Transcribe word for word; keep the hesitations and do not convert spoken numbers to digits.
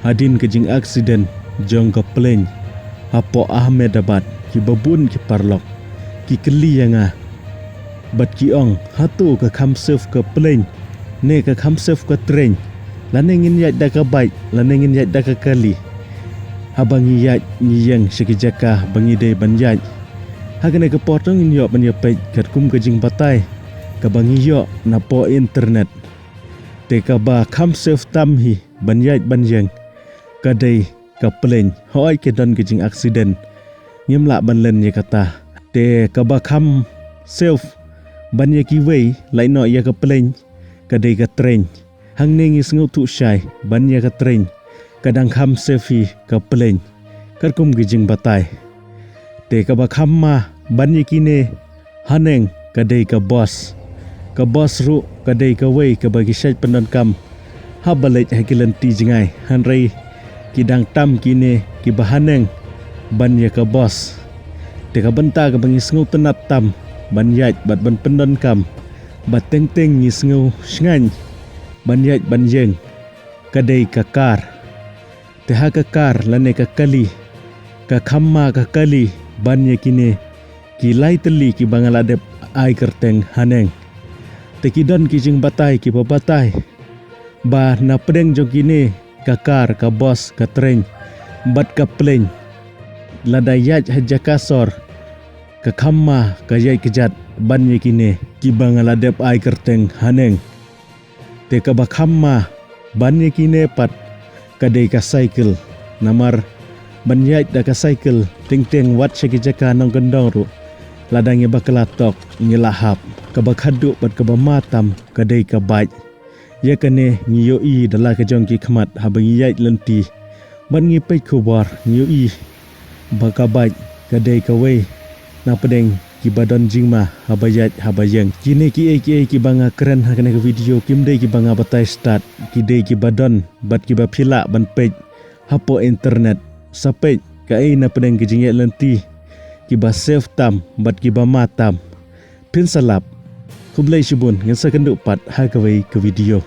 Hadien ka jing accident jong ka plane hapoh Ahmedabad, ki babun ki paralok ki kylli ïa nga bad ki ong, hato ka kham safe ka plane ne ka kham safe ka train? Lane ngin ïaid da ka bike lane ngin ïaid da ka kali? Haba ngi ïaid ngi ïeng sha ki jaka ba ngi dei ban ïaid. Ha kane ka por to ngin ïoh ban ïa peit katkum ka jingbatai kaba ngi ïoh napoh internet. Te kaba kham safe tam hi ban ïaid ban ïeng ka dei ka plane. Hooid ka don ka jing accident, ngim lah ban len ïa kata. Te kaba kham safe ban ïa kiwei, lait noh ïa ka plane, ka dei ka train. Hangne ngi sngewthuh shai ban ïa ka train ka dang kham safe hi ka plane, katkum ki jingbatai. Te kaba kham ma ban ïa kine haneng ka dei ka bus. Ka bus ruh ka dei kawei kaba ki shait pyndonkam haba leit ha ki lynti jngai, hynrei ki dang tam kine kiba haneng ban ïa ka bus. Te ka bynta kaba ngi sngewtynnat tam ban ïaid bad ban pyndonkam, ba teng teng ngi sngew shngaiñ ban ïaid ban ïeng, ka dei ka car. Te ha ka car lane ka kali, ka kham ma ka kali ban ïa kine ki lai tylli kiba nga la dep ai kyrteng haneng. Te ki don ki jingbatai kiba batai ba na pdeng jong kine ka car, ka bus, ka train bad ka plane, lada ïaid ha jaka sor, ka kham ma ka ïaid kjat ban ïa kine kiba nga la dep ai kyrteng haneng. Te kaba kham ma ban ïa kine pat ka dei ka cycle. Namar ban ïaid da ka cycle teng teng wat sha ki jaka nongkyndong ruh, lada ngi bakla tok ngi la hap. Kaba khatduh bad kaba ma tam ka dei ka bike. Ïa kane ngi ïohi da la ka jong ki khmat haba ngi ïaid lynti bad ngi peit khubor, ngi ïohi ba ka bike ka dei kawei na pdeng kiba don jingma haba ïaid haba ïeng. Kine kiei kiei kiba nga kren ha kane ka video kim dei kiba nga batai stad, ki dei kiba don bad kiba phi lah ban peit hapoh internet. Sa peit kaei na pdeng ka jingïaid lynti kiba safe tam bad kiba ma tam. Phin sa lap. Khublei shibun, ngin sa kynduh pat ha kawei ka video.